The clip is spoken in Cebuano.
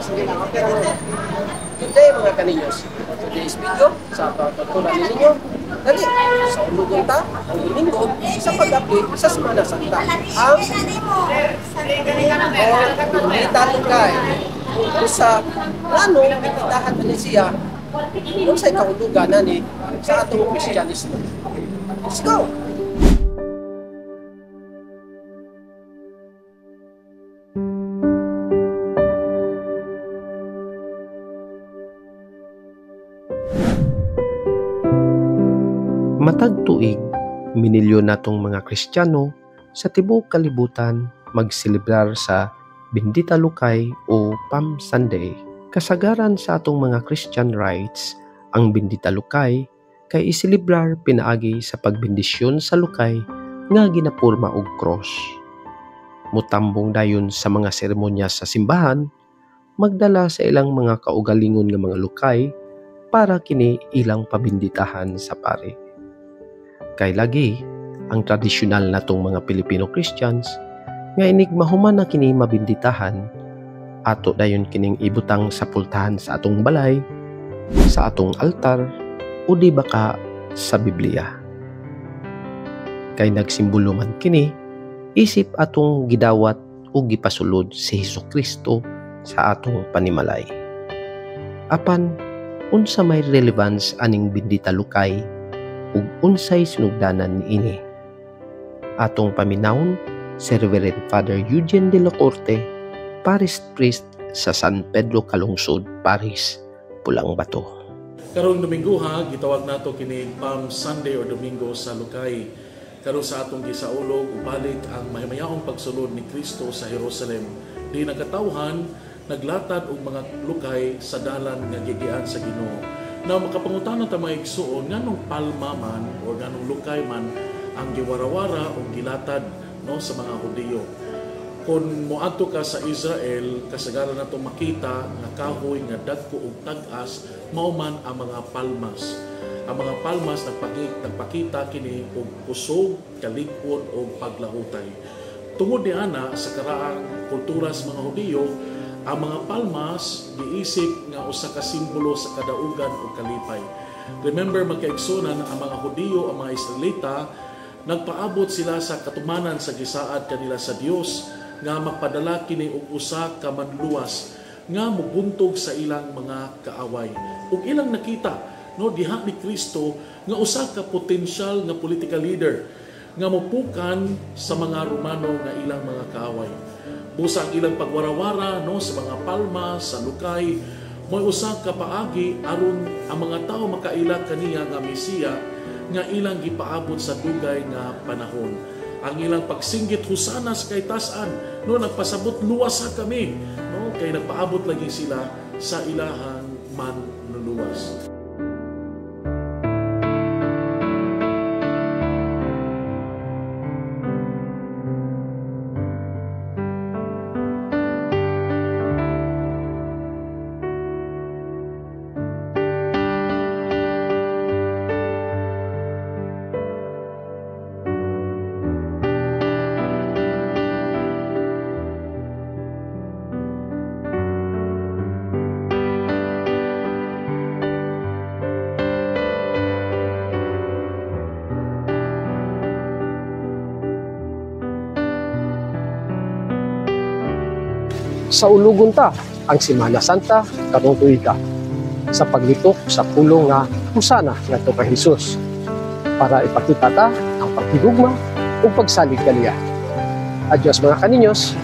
Sige lang, okay lang. Good day, mga kaninyos. For today's video, sa pagtutulungan ninyo, dali, saulugon ta ang Domingo sa pag-update sa Semana Santa. Ang Bendita Lukay. Kung sa plano, benditahan na siya kung sa kahulugan na ni sa atong Kristyanismo. Let's go! Matag tuig, minilyon natong mga Kristiyano sa tibuok kalibutan magselebrar sa Bendita Lukay o Palm Sunday. Kasagaran sa atong mga Christian rites, ang Bendita Lukay kay iselebrar pinaagi sa pagbendisyon sa lukay nga ginapurma og cross. Mutambong dayon sa mga seremonya sa simbahan, magdala sa ilang mga kaugalingon nga mga lukay para kini ilang pabinditahan sa pare. Kay lagi, ang tradisyonal natong mga Pilipino Christians nga inig mahuman na kini mabinditahan, ato dayon kining ibutang sa pultahan sa atong balay, sa atong altar, o di baka sa Biblia. Kay nagsimbolo man kini, isip atong gidawat o gipasulod si Hesus Kristo sa atong panimalay. Apan, unsa may relevance aning Bendita Lukay ug unsay sinugdanan niini? Atong paminawon si Reverend Father Eugene de la Corte, Parish Priest sa San Pedro Calungsod Parish, Pulang Bato. Karong Domingo ha, gitawag nato kini Palm Sunday or Domingo sa Lukay. Karon sa atong gisaulog, ubalik ang mahimayaong pagsulod ni Kristo sa Jerusalem. Di nagkatawhan, naglatad og mga lukay sa dalan nga gigian sa Ginoo. Now, makapangutana ta mga igsuon, nganong palma man or nganong lukay man ang giwarawara o gilatad, no, sa mga Hudiyo. Kung moadto ka sa Israel, kasagaran nato makita nga kahoy nga dagko og tag-as, mao man ang mga palmas. Ang mga palmas nagpakita kini og kusog, kalig-on og paglahutay. Tungod niana sa karaang kultura sa mga Hudiyo, ang mga palmas giisip nga usa ka simbolo sa kadaugan o kalipay. Remember, magkaigsunan, ang mga Hudiyo, ang mga Israelita, nagpaabot sila sa katumanan sa gisaad kanila sa Dios nga magpadala kini og usa ka manluwas nga mobuntog sa ilang mga kaaway. Ug ilang nakita, no, diha ni Kristo nga usa ka potensyal nga political leader nga mopukan sa mga Romano nga ilang mga kaaway. Busa ang ilang pagwarawara, no, sa mga palma, sa lukay, mo'y usa ka paagi aron ang mga tawo makaila kaniya nga Mesiya nga ilang gipaabot sa dugay nga panahon. Ang ilang pagsinggit husana sa kaytasan, no, nagpasabot luwasa kami, no, kay nagpaabot lagi sila sa ilahang manluluwas. Saulugon ta ang Semana Santa karong tuiga sa paglitok sa pulong nga husana ngadto kay Hesus para ipakita ta ang paghigugma ug pagsalig kaniya. Adios, mga kaninyos.